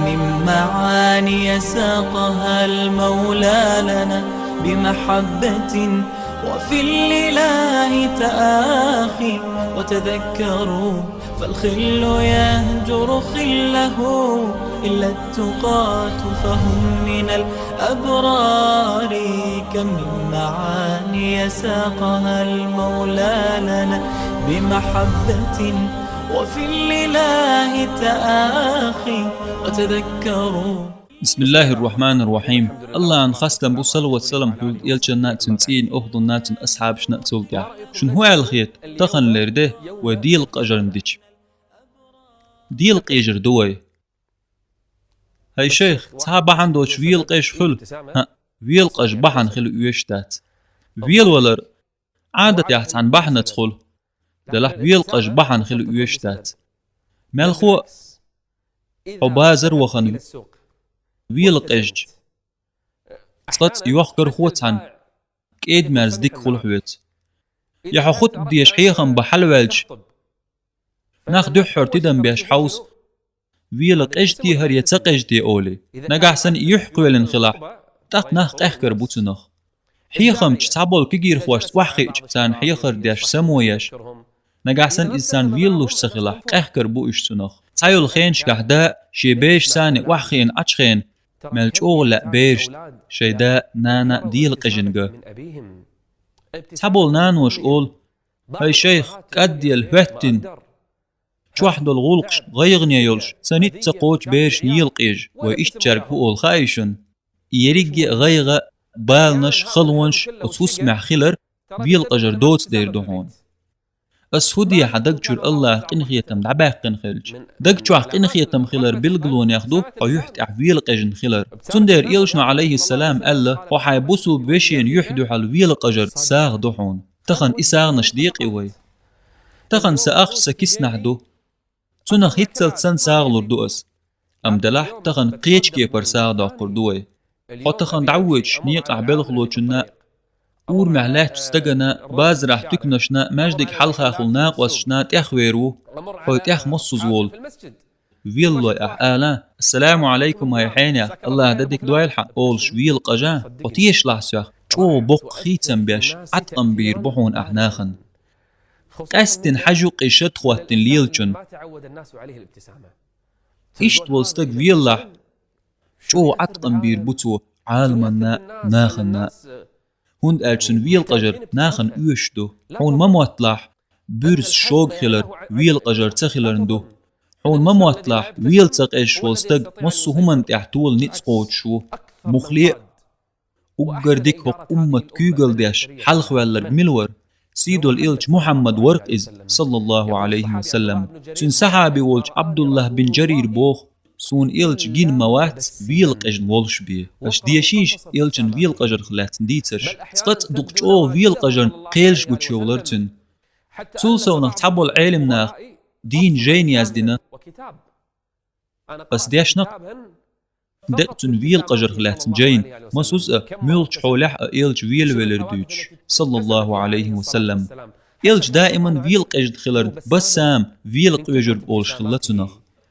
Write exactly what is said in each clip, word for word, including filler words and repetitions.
من معاني ساقها المولى لنا بمحبة، وفي الإله تآخي. وتذكروا فالخل يهجر خله إلا التقاة فهم من الأبرار. كم من معاني ساقها المولى لنا بمحبة، وفي الإله تآخي. وتذكروا. بسم الله الرحمن الرحيم. Аллахьан хастам бу, салават-салам хьулда элчанна, цун цӀийнан охӀлунна, цун асхьабашна, цул тӀехьа. Шуна хӀун аьлла хета, таханлера де вай велакъежарна дича? Велакъежар ду вай. ХӀай шайх, цхьа бахьана доцуш велакъежаш хуьлу? ХӀаъ, велакъежа бахьана хила оьшуш дац. Велавалар Ӏадатехь цхьана бахьанаца хуьлу, делахь велакъежа бахьана хила оьшуш дац. Мелхо а, хьо базар вахана велакъежча, цкъацкъа йохкархо цхьана кӀеда-мерза дика хуьлу хьоьца. Я хьо хутба деша хьехам бан хьалаваьлча, нах дуьххьара тидам беш хьовса, велакъежа те хӀара я ца къежа те олий. Нагахь санна и юьхь кхоьлина хилахь, тӀаккха нах къехкар бу цунах. Хьехамча цхьаболу кегийрхошца охьахиъча, царна хьехар деш, само еш, нагахь санна иза царна велалуш ца хилахь, къехкар бу уьш цунах. Цхьайолу хенашкахь да шен бешаца охьахиъна Ӏачу хенахь, мел чӀогӀа лаьа берашна шайн да, нана велакъежина ган. Цхьаболу наноша олу: «ХӀай шайх, кӀадделла хӀоьттина, чохь долу гӀуллакхаш гӀайгӀане йолуш, ца ницкъ ца кхочу берашна велакъежа, вай иштачаьрга хӀун олу хаьий шуна?» И ерриге а гӀайгӀа, баланаш, халонаш оцу хӀусамехь хилар велакъежар доцу дер ду хьуна. Ас хӀун де, хьан даг чуьра Аллахьа къинхетам дӀабаьккхина хилча? Даг чохь къинхетам хилар билгалонех ду хьо юьхь тӀехь велакъежна хилар. Цундела элчано, Ӏалайхиссалам, аьлла: «Хьо хьайн бусулба вешина юьхь дуьхьал велакъежар сагӀа ду хьуна». Тахана и сагӀанаш декъий вай? Тахана сан ахча сан киснахь ду. Цунах хӀинццалц санна сагӀа лур ду ас. Амма делахь тахана кхечу кепара сагӀа доккхур ду вай. Хьо тахана дӀавоьдуш некъахь белхалочунна, урамехь лаьттачу стагана, базарахь туьканашна, маьждиг хьалха хула накъосташна тӀехвер ву, хьо тӀех массаза волу. Веллой ахь ала: «Ассаламу Ӏалайкум, хӀай хьенех, Аллахьа дан дика дойла хьан», – олуш велакъежа, хьо тешалахь соьх, чӀогӀа боккха хийцам беш, Ӏаткъам бийр бу хьуна ахь нахана. Къаьстина хьажа юккъе шад хӀоттина лелачун. Иштта волу стаг веллахь, чӀогӀа Ӏаткъам бийр бу цо Ӏаламанна а, нахана а. ХӀунда аьлча цуьнан велакъежар нахана оьшуш ду. Хьуна ма мотталахь, буьрса шога хилар велакъежар ца хиларна ду. Хьуна ма мотталахь, вела ца къежаш волу стаг массо а хӀуманна тӀехь тола ницкъ кхочуш ву. Муххале а, уггар дика хӀокху уммат куьйгалла деш хьалхаваьлларг мила вара? Сийдолу элча Мухьаммад вара-кх иза, саллаллаху Ӏалайхи ва саллам. Цуьнан сахьаби волчу Ӏабдуллахь бин Джарира боху: «Суна элча гина ма вац велакъежна волуш бен». Аша дешийша элчан велакъежарх лаьцна дийцарш. Цкъацкъа дукха чӀогӀа велакъежарна кхелаш гучуйовлар цуьнан. Цул совнах цхьаболу Ӏелимнаха дийна жайна яздина. Ас дешна-кх декъа цуьнан велакъежарх лаьцна жайна, массаза а, муьлххачу хьолехь а элча велавелира дуьйцуш, саллаллаху Ӏалайхи ва саллам. Элча даиман велакъежна хиларна бассам велакъоьжург олуш хилла цунах.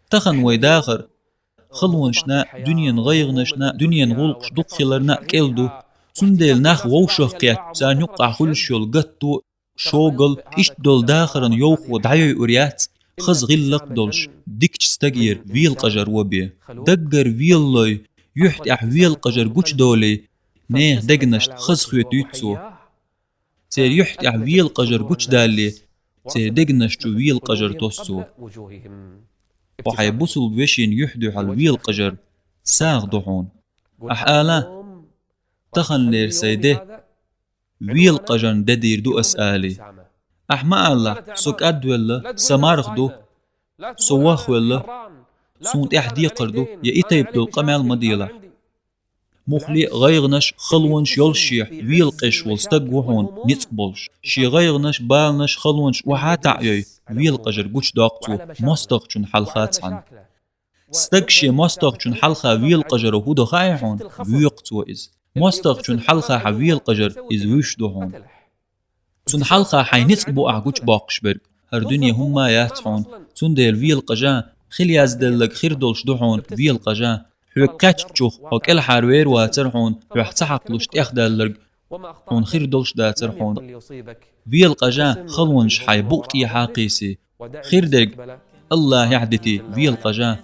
Тахана вай дахар халонашна, дуьненан гӀайгӀанашна, дуьненан гӀуллакхаш дукха хиларна а кӀел ду. Цундела нах вовшах кхетта, царна юккъахь хуьлуш йолу гатто, шогал, иштта долу дахаран йовхо дӀайойур яц, хаза гӀиллакх долуш, дикачу стагера велакъежар ван бен. Даггара велалой, юьхь тӀехь велакъежар гучудолий, нехан дегнашна хаза хоьтуьйту цо. Церан юьхь тӀехь велакъежар гучудалале, церан дегнаш чу велакъежар тосу цо. Хьо хьайн бусулба вешин юьхь дуьхьал велакъежар сагӀа ду хьуна. Ахь ала: «Таханлера сайн де велакъежарна де дийр ду ас», – алий. Ахь ма алалахь: «Со кӀадвелла, сан марха ду, со вохвелла, суна тӀехь декхар ду», я и тайпа долу къамел ма делахь. Муххале а гӀайгӀанаш, халонаш йолуш шех велакъежаш волу стаг ву хьуна ницкъ болуш. Шен гӀайгӀанаш, баланаш, халонаш охьа а таӀайой, велакъежар гучудоккху цо мостагӀчун хьалха цхьаьна. Стаг шен мостагӀчун хьалха велакъежаро хӀун до хаьий хьуна? Воькху цо иза. МостагӀчун хьалха хьан велакъежар иза вуьйш ду хьуна. Цунна хьалха хьайн ницкъ бу ахь гучубоккхуш берг. ХӀара дуьне хӀумма а яц хьуна, цундела велакъежа, Хила язделларг хир долуш ду хьуна, велакъажа. Хьоьга кхаьччух хьо кӀелхьарвер вацара хьуна, хьох ца хьакхалуш тӀехдаьлларг хьуна хир долуш дацара хьуна. Велакъажа, халонаш хьайн букъа тӀехьа кхийсий. Хир дерг АллахӀехь дитий, велакъажа.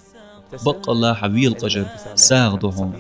Баккъалла хьан велакъажар сагӀа ду хьуна.